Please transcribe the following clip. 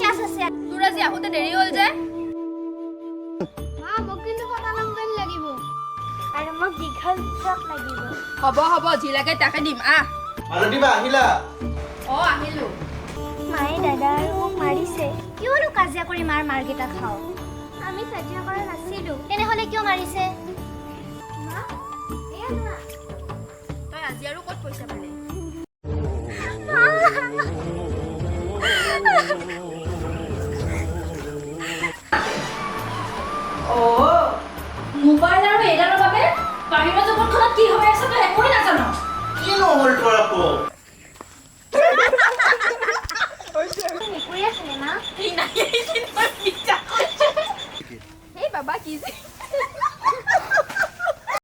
Class আছে। তোৰ আজি আহোঁতে দেৰি হ'ল যে। মা, মোক কিন্তু ফটা লং পেণ্ট লাগিব আৰু মোক দীঘল ফ্ৰক লাগিব। হ'ব হ'ব, যি লাগে তাকে দিম, আহ। মালতী বা, আহিলা? অ, আহিলো। মায়ে দাদা আৰু মোক মাৰিছে। কিয়নো কাজিয়া কৰি মাৰ মাৰকেইটা খাওঁ? আমি কাজিয়া কৰা নাছিলো, তেনেহ'লে কিয় মাৰিছে? মা, এয়া লোৱা। তই আজি আৰু ক'ত পইচা পালি? অ' মোবাইল আৰু এইডালৰ বাবে বাহিৰৰ জগতখনত কি হৈ আছে তই একোৱেই নাজান। কি নহ'ল তোৰ আকৌ? মেকুৰী আছিলে মা। এই বাবা, কি যে।